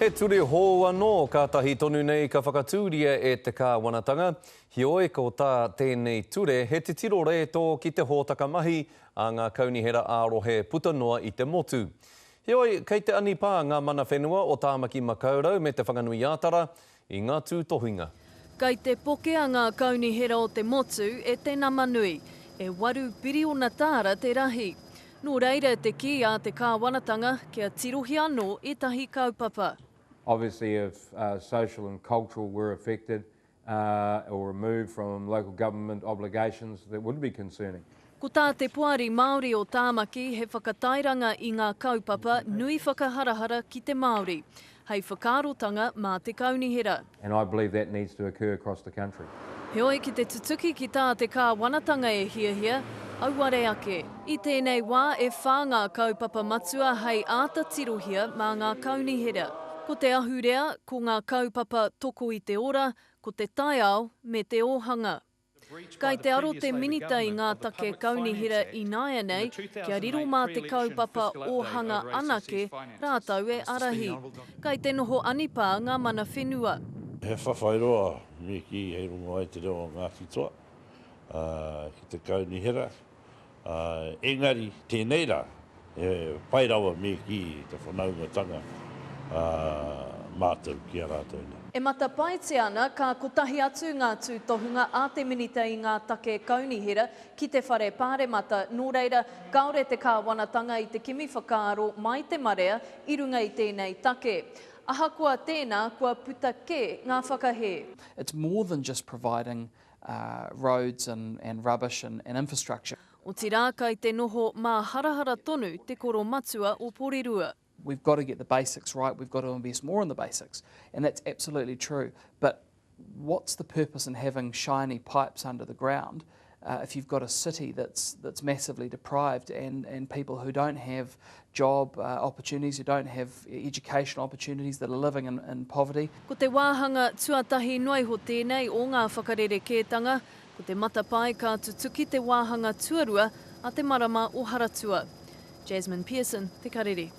He ture hou anō kātahi tonu nei ka whakatūria e te kāwanatanga, heoi ko tā tēnei ture he titiro rētō ki te hōtaka mahi a ngā kaunihera ā-rohe puta noa i te motu. Heoi, kei te anipā ngā mana whenua o Tāmaki Makaurau me Te Whanganui-ā-Tara i ngā tūtohinga. Kei te pokea ngā kaunihera o te motu e te nama nui, e waru piriona tāra te rahi. Nō reira te kī a te kāwanatanga kia tirohia anō ētahi kaupapa. Obviously if social and cultural were affected or removed from local government obligations that would be concerning. Ko tā te Poari Māori o Tāmaki he whakatairanga i ngā kaupapa nui whakaharahara ki te Māori, hei whakaarotanga mā te kaunihera. And I believe that needs to occur across the country. Heoi, ki te tutuki ki tā te kāwanatanga e hiahia, auare ake. I tēnei wā e whā ngā kaupapa matua hei āta tirohia mā ngā kaunihera. Ko te ahurea, ko ngā kaupapa toko i te ora, ko te taiao me te ōhanga. Kai te aro te Minita i ngā take kaunihera ināianei kia riro mā te kaupapa ōhanga anake rātou e ārahi. Kai te noho anipā ngā mana whenua. He whawhai roa me kī hei rongo ai te reo o Ngāti Toa ki te kaunihera. Engari, tēnei rā, he pai rawa me kī te whanaungatanga mātou ki a rātou nei. E matapaetia ana ka kotahi atu ngā tūtohunga a te Minita i ngā take kaunihera ki te Whare Pāremata, nō reira, kāore te kāwanatanga i te kimi whakaaro mai te marea i runga i tēnei take. Ahakoa tēnā, kua puta kē ngā whakahē. It's more than just providing roads and and rubbish and and infrastructure. Otirā, kai te noho māharahara tonu te koromatua o Porirua. We've got to get the basics right, we've got to invest more in the basics, and that's absolutely true, but what's the purpose in having shiny pipes under the ground uh, if you've got a city that's, that's massively deprived and, and people who don't have job uh, opportunities, who don't have education opportunities, that are living in, in poverty. Ko te wāhanga tuatahi noa iho tēnei o ngā whakarerekētanga, ko te matapae ka tutuki te wāhanga tuarua a te marama o Haratua. Jasmine Pearson, Te Karere.